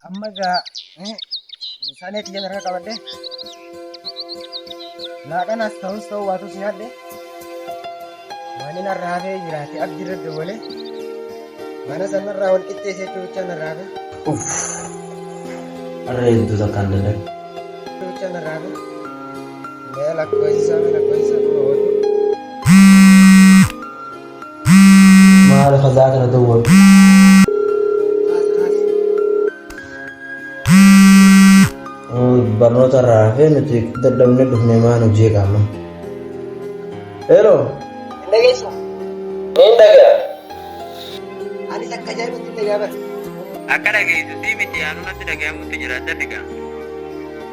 Amma egaa saanee kiyya harka qabadhe laaqanaas ta'us ta'uu baatus nyaadhe waan inni narraa hafee jiraate abdii irra dawwale mana sanarraa wal qixxeessee jechuu bichaa narraa hafe. Uff. Har'a hedduu takkaan dadhabe. Bichaa narraa hafe. Mee lakkoofsa mee lakkoofsa kuma oolu. Maal kasaa kana dawwalu. Barnoota irraa hafee nuti dadhabnee dhufne maa nu jeeqa amma. Hello. Hin dhageessu? Niin dhaga'a. Anis akka ajaa'ibatti hin dhaga'a bara. Akka dhageessu sii miti anuu natti dhagayamutti jira dafi gaa.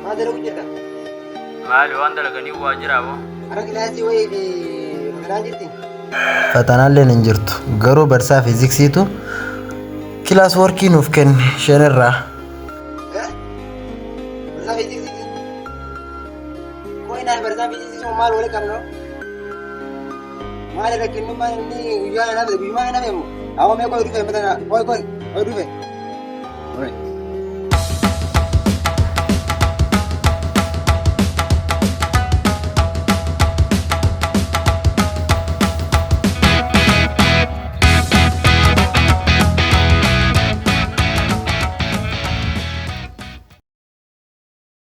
Maal dalagu jirta? Maali waan dalaganii waa jiraa boo. Har'a kilaasii wayii fi fatanaan jirti. Fatanaalleen hin jirtu. Garuu barsaa fiiziksiitu kilaas workii nuuf kenne shanirraa. Barsaa fiiziksiiti. Qoy naan barsaa fiiziksii sun maal wali qabna? Maal rakkinnummaan inni guyyaa na nafe guyyumaa na nafe immoo. Awwa mee qoy dhufe mata qoy qoy qoy dhufe.